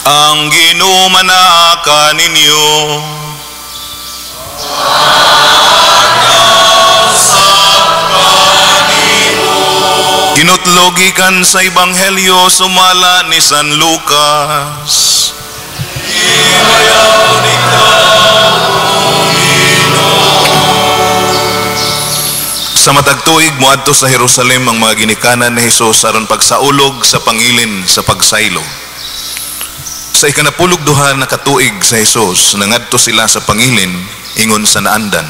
Ang Ginoo manaa kaninyo. Ginutlog gikan sa Ebanghelyo sumala ni San Lucas. Sa matag tuig moadto sa Jerusalem ang mga ginikanan ni Hesus aron pagsaulog sa pangilin sa pagsaylo. Sa ikanapulog duha na katuig sa Hesus, nangadto sila sa pangilin ingon sa naandan.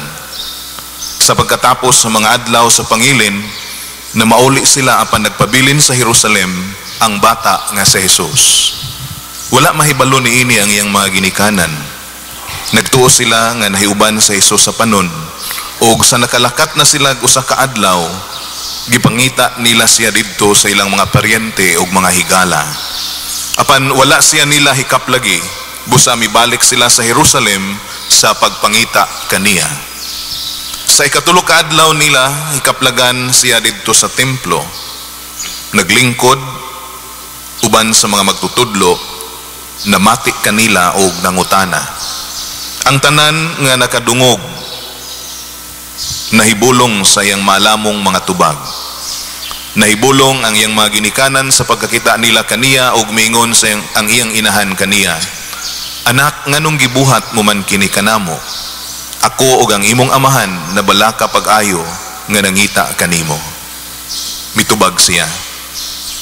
Sa pagkatapos sa mga adlaw sa pangilin, na mauli sila apan nagpabilin sa Jerusalem ang bata nga si Hesus. Wala mahibalo niini ang iyang mga ginikanan. Nagtuo sila nga nahiuban sa Hesus sa panon, ug sa nakalakat na sila usa ka adlaw, gipangita nila siya didto sa ilang mga paryente ug mga higala. Apan wala siya nila hikap lagi, busa mibalik sila sa Jerusalem sa pagpangita kaniya. Sa ikatulo ka adlaw nila hikaplagan siya didto sa templo. Naglingkod uban sa mga magtutudlo, namati kanila og nangutana. Ang tanan nga nakadungog nahibulong sa iyang malamong mga tubag. Nahibulong ang iyang mga ginikanan sa pagkakita nila kaniya og miingon sa ang iyang inahan kaniya, "Anak, nganong gibuhat mo man kini kanamo? Ako ug ang imong amahan nabalaka pag-ayo nga nangita kanimo." Mitubag siya,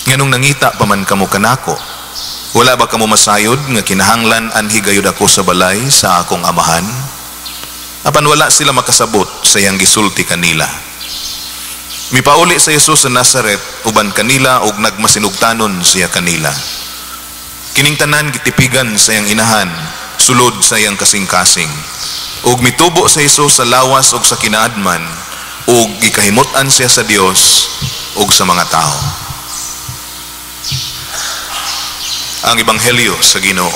"Nganong nangita pa man kamo kanako? Wala ba kamo masayod nga kinahanglan anhi gayud ako sa balay sa akong amahan?" Apan wala sila makasabot sa iyang gisulti kanila. Mipauli sa Jesus sa Nazaret uban kanila ug nagmasinugtanon siya kanila. Kining tanan gitipigan sa iyang inahan sulod sa iyang kasing-kasing. Ug mitubo sa Jesus sa lawas ug sa kinaadman, ug gikahimut-an siya sa Dios ug sa mga tao. Ang Ebanghelyo sa Ginoo.